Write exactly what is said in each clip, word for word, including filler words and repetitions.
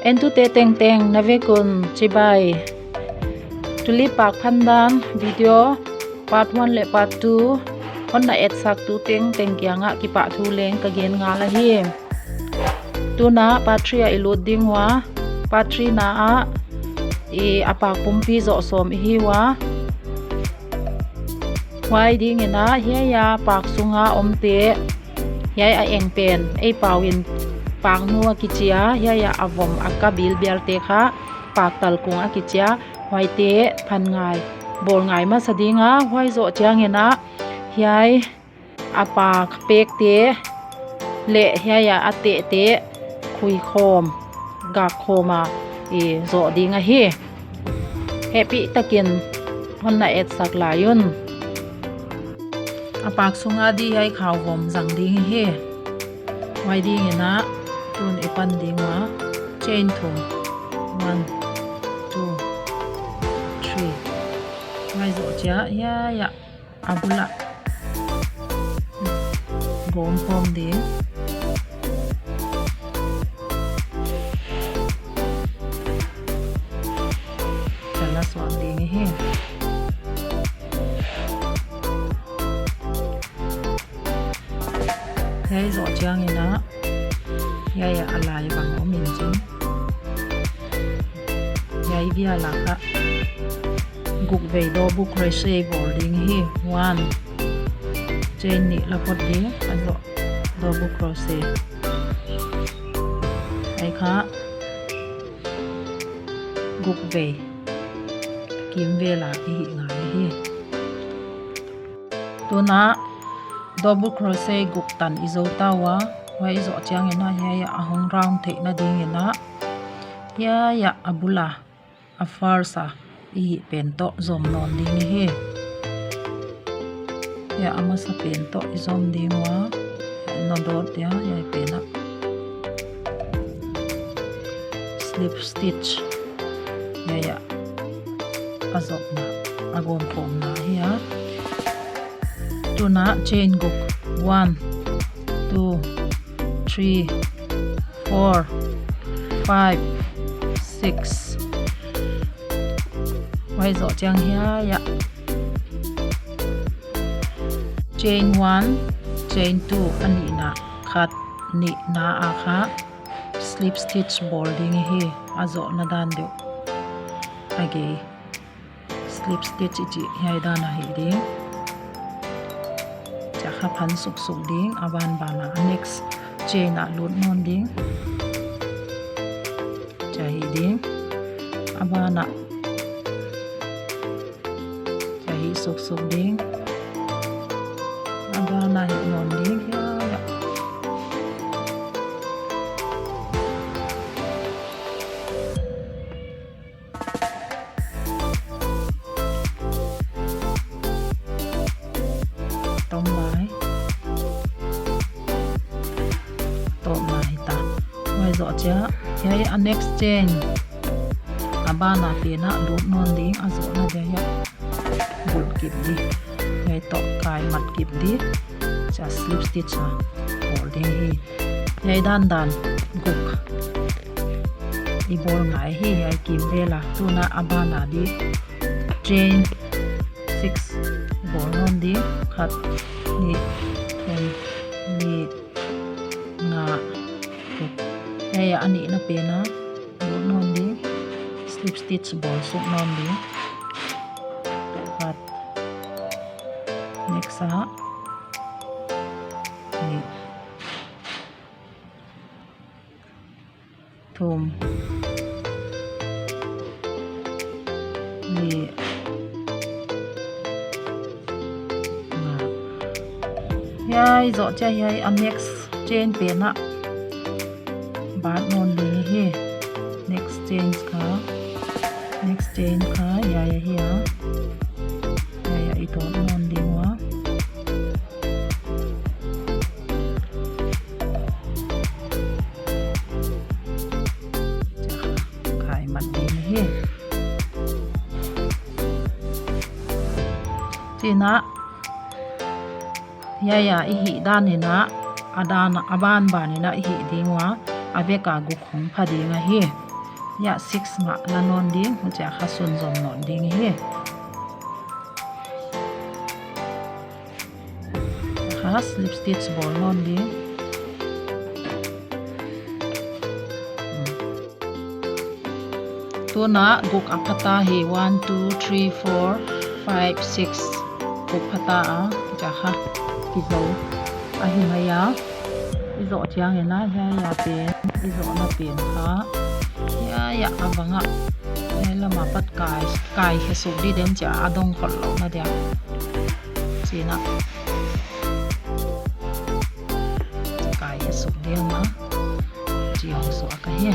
Entute tengteng na vek un chibai. Tulip pak phan dan video part one leh part two hon na etsak tu tengteng kiangah kipahthu leng ka gen ngal ahi. Tuna part three ah i lut ding ua, part three na ah i a pak pumpi zoh sawm i hi ua. Huai dingin a hiai a pak sunga omte, hiai a eng pen ei pau in paknu a kichi a, hiai a a vom a ka bilbialte kha pak talkung a kichi a, huaite phan ngai, bawl ngai masa ding a, huai zoh chiangin a hiai a pak pekte leh hiai a a tehte khui khawm, gak khawm a i zoh ding ahi. Hehpihtakin hon na etsak lai un. A pak sunga di hiai khau vom zang ding hi. Huai dingin a tun i pan ding ua, chain thum. One, two, three. Huai zoh chiah hiai a a bul ah gawm pawm ding. Ka la suak ding hi. Hiai zoh chiangin a, hiai a a lai bang om in chin. Hiai bial ah kha guk vei double crochet bawl ding hi. One, chain nih la phot ding, a zoh double crochet. Hiai kha guk vei kimvel a i hih ngai hi. Tuna double crochet guk tan i zou ta ua, huai zoh chiangin a hiai a hong round theihna dingin a, hiai a a bul a, a first a i hih pen toh zom nawn ding hi. Hiai a masa pen toh i zom ding ua, na dot dia, hiai pen a slip stitch. Hiai a a zomna, a gawm khawmna hi a. Tuna chain guk, one, two, three, four, five, six. Huai zoh chiang hiai a chain one, chain two a nihna, khat nihna a kha slip stitch bawl ding hi, a zohna dan deuh. A gei slip stitch i chih hiai dan a hi ding. Chia kha phan suksuk ding, a banban a next chain a lut nawn ding. Chia hi ding. A ban a chia hi suksuk ding. A ban a hi nawn ding. Hiai a tom lai. Tom lai ta. Huai zoh chia, hiai a next chain a ban a pen a lut nawn ding, a zohna dia hiai bulh kip di. Hiai toh kai mat kip di. Chia slip stitch a bawl ding hi. Hiai dandan guk i bawl ngai hi, hiai kimvel a. Tuna a ban a di chain six bawl nawn ding. Khat, nih, thum, li, nga, guk. Hiai a nihna pen a lut nawn ding. Slip stitch bawl suk nawn ding. Khat. Next a nih, thum, li, nga. Hiai zoh chia hiai a next chain pen a bat nawn ding hi. Next chain kha, next chain kha hiai a hi a. Hiai a i tot nawn ding ua. Kai mat ding hi. Tuna hiai a i hih dan in a, a dan a, a banban in a i hih ding ua, a vek a guk hong pha ding ahi. Hiai six ngah la nawn ding, huchia kha sunzom nawn ding hi. Kha slip stitch bawl nawn ding. Tuna guk a pha ta hi, one, two, three, four, five, six. Guk pha ta a, huchia kha kizo ahi mai a. I zoh chiangin a, hiai a pen, i zohna pen kha. Hiai a bang a. Hiai lam apat kai, kai khe suk di den chia a dong khol louhna dia. China. Kai khe suk di ma. Chi hong suk a ka hi.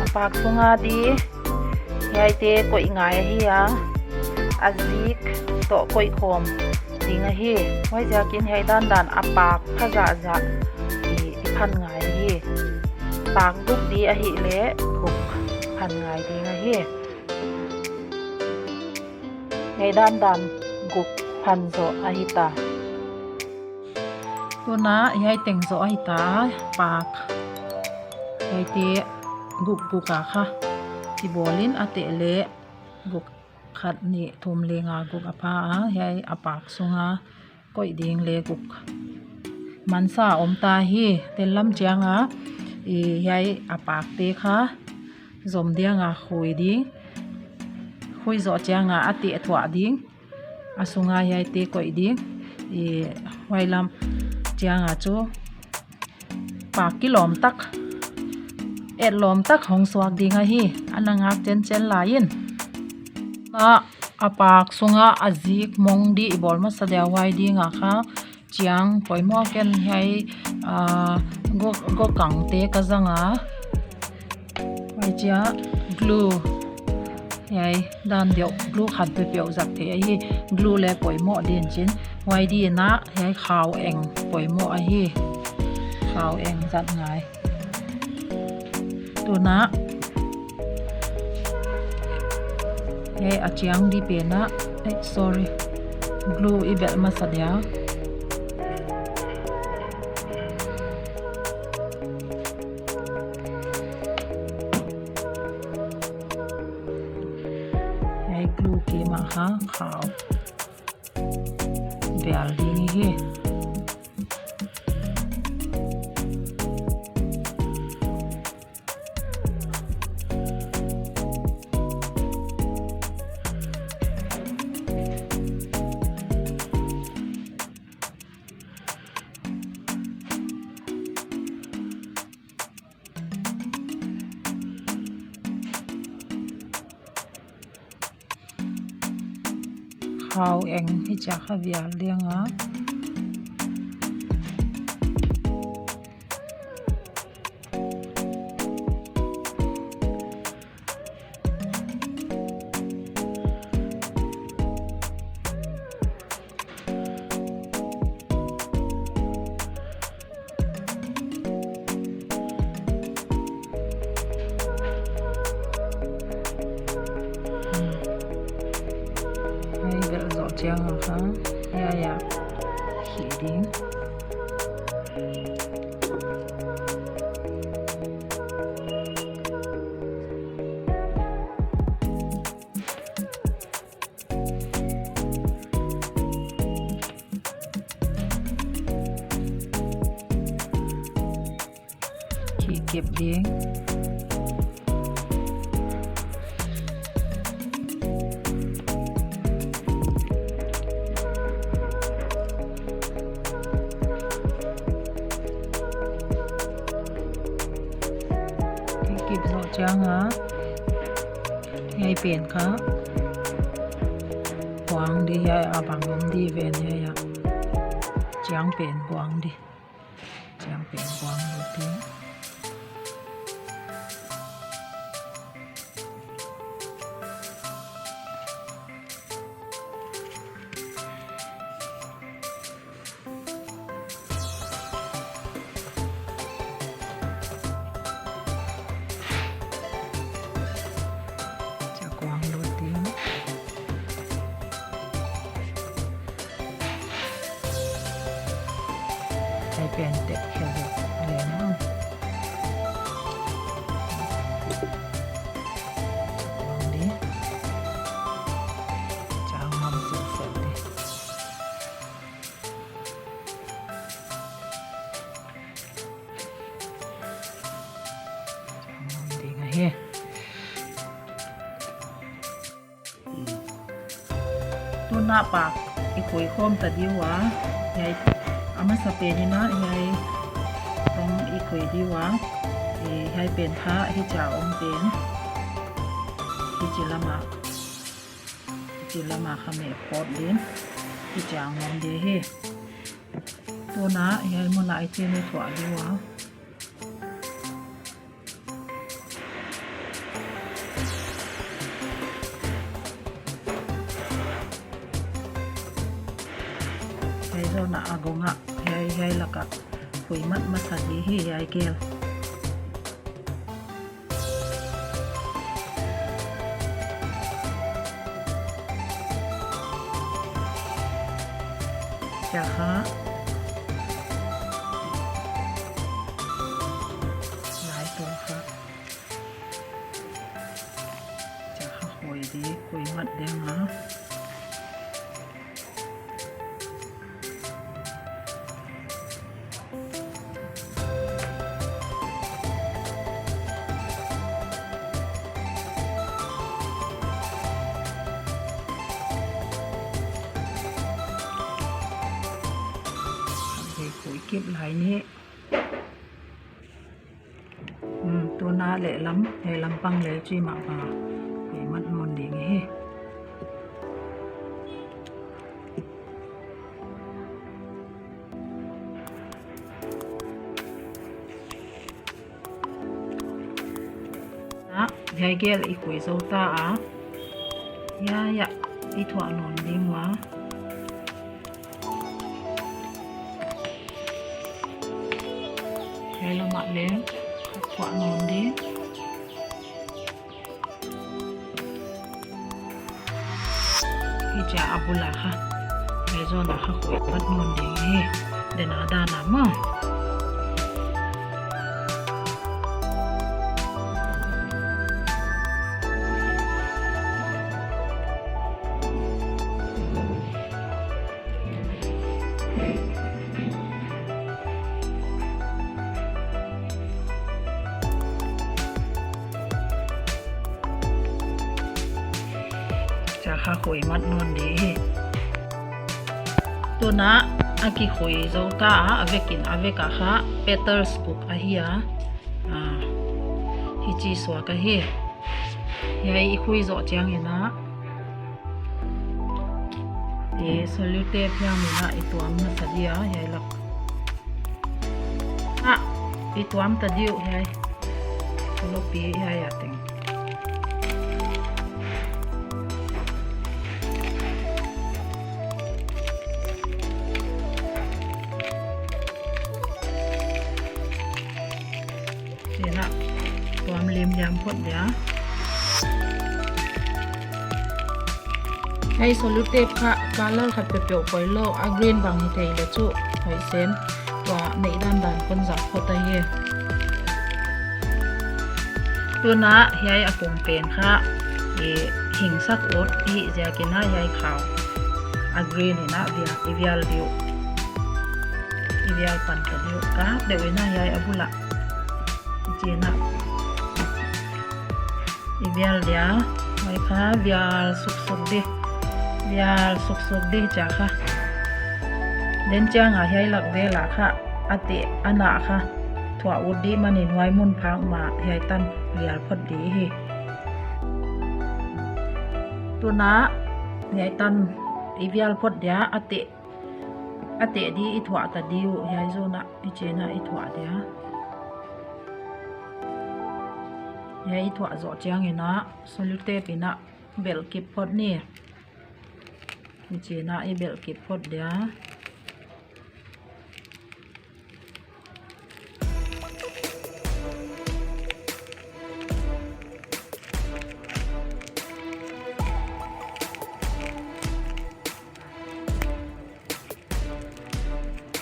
A pak sunga di, hiaite koih ngai ahi a, a zik toh koih khawm ding ahi. Huaiziakin hiai dandan a pak pha zahzah i, i phan ngai ahi. Pak guk di ahihleh guk phan ngai ding ahi. Hiai dandan guk phan zoh ahi ta. Tuna hiai teng zoh ahi ta, pak. Hiaite guk guk a kha. Kibawlin a teh leh guk, khat, nih, thum, li, nga, guk a pha a. Hiai a pak sunga koih ding leh guk. Mansa om ta hi, tel lam chianga, i hiai a pakte kha zom dianga khui ding. Khui zoh chianga a teh thuah ding. A sunga hiaite koih ding. I huai lam chianga chu pak kilawm tak, et lawm tak hong suak ding ahi. Ana ngak chenchen lai in. A, a pak sunga a zik mong di i bawl masa dia, huai dinga kha chiang poimoh ken hiai, ah, go, gokangte ka zang a. Huai chia glue. Hiai dan deuh glue khat peuhpeuh zat theih ahi. Glue leh poimoh din chin. Huai dina hiai khau eng poimoh ahi. Khau eng zat ngai. Tuna. Hiai a chiang di pen a. Eh, sorry. Glue i belh masa dia. Hiai glue kima kha khau vial ding hi. Khau eng hichia kha vial ding a. Hiai bel zoh chiang a kha. Hiai a. Hi ding. Kikep ding. Kikep zoh chiang a. Hiai pen kha buang di, hiai a bang om di ven hiai a. Chiang pen buang di. Chiang pen buang di. Chakuang lut ding. Hiai pen tep khe leh leng. Tuna pak i khui khawm ta diu a, hiai a masapen in a, hiai tong i khui diu a, hiai pen kha hichia om pen, hichi lama, hichi lama kha meh phot din, hichia om di hi. Tuna hiai mun ah i chin i thuah diu a. Hiai zona a gong ah, hiai, hiai lak ah khui mat masa di hi, hiai gel. Chakha. Lai tua kha. Chakha khui di, khui mat ding a. Khui kip lai ni. Hmm, tuna lehlam, lehlam pang leh chi mah ba. Khui mat nawn ding hi. Ah, hiai gel i khui zou ta a. Hiai ah i thuah nawn ding ua. Hiai lamah leng thuah nawn ding. Hichia a bul ah kha, hiai zona kha khui mat nawn ding hi. Dena dana maw. Chakha khui mat nawn di hi. Tuna a kikhui zou ta a, a vekin, a vek ah kha petals guk ahi a. Ah, hichi suak ahi. Hiai i khui zoh chiangin a, i solute phiam in a i tuam masa di a, hiai lak. Ah, i tuam ta diu hiai. Lopi hiai a teng. Tena, tuam limliam phot dia. Hiai solute kha color khat peuhpeuh poi lou, a green bang hi thei leh chu hoih sem, tua neih dandan kon zat phot ahi. Tuna hiai a kum pen kha i hing sak ut i hih ziakin a hiai khau a green in a vial, i vial diu. I vial pan ta diu. Kap deuh in a hiai a bul ah. Chin a. I vial dia. Mai kha vial suksuk di. Vial suksuk di chakha. Den chiang a hiai lak vel ah kha. A teh a nah kha. Thuah ut di manin huai mun phak ma hiai tan vial phot di hi. Tuna hiai tan i vial phot dia a teh. A teh di i thuah ta diu, hiai zona i chin a i thuah dia. Hiai i thuah zoh chiangin a, solute pen a belh kip phot ni. I chin a i belh kip phot dia.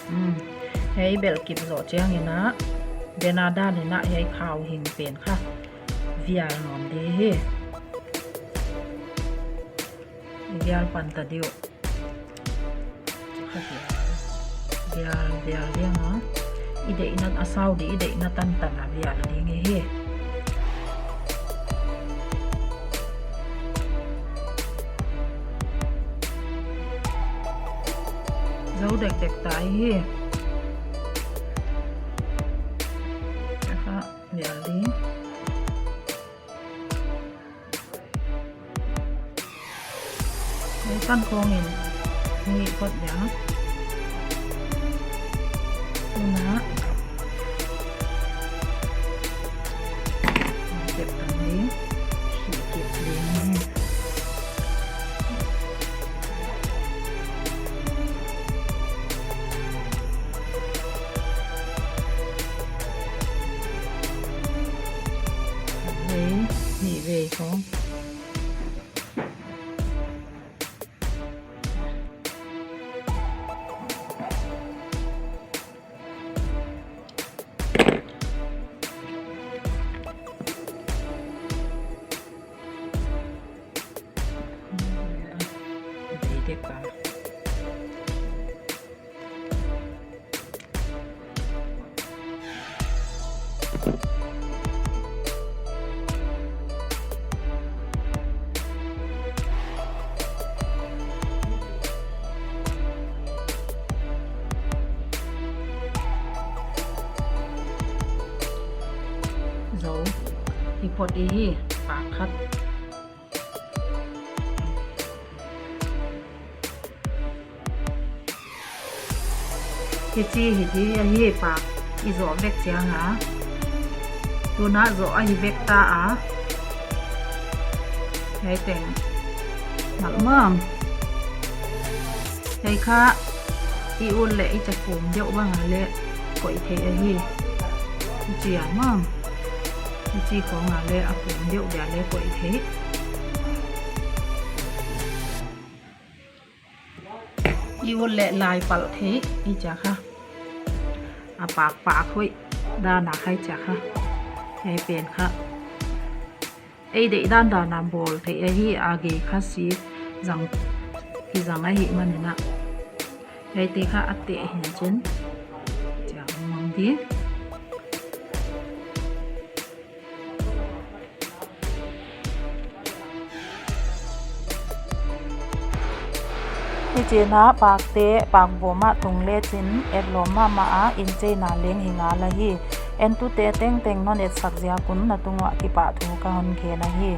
Hmm. Hiai belh kip zoh chiangin a, dena dan in a hiai khau hing pen kha vial nawn di hi. Vial pan ta diu. Vial, vial ding a. I deihna a sau di, i deihna tantan a vial ding hi. Zo dekdek ta hi. Kha lial di. Ei tan khong in ni pot dia. Tuna. Kep tan di. Kep di. Vei, ni vei khong. Vei dek a. Zo, i pot i hi, pak khat. Hichi hi di ahi pak i zoh vek chiang a. Tuna zoh ahi vek ta a. Hiai teng. Ngal mong. Hiai kha i ut leh i chah pum deuh bang a leh koih theih ahi. Hichi a mong. Hichi khong a leh a pum deuh dia leh koih theih. I ut leh lai palh theih i chia kha. A pak pak hoih dan a khai chia kha. Hiai pen kha. Ei deih dandan a bawl theih ahi a gei kha si zang, i zang ahihman in a. Hiaite kha a teh hi'n chin. Chia mong di. Hichi in a pakte, pak bawm a tung lechin, etlawm mahmah a, in cheina leng hi ngal ahi. Entute tengteng non etsak ziak un na tung uah kipahthu ka hon gen ahi.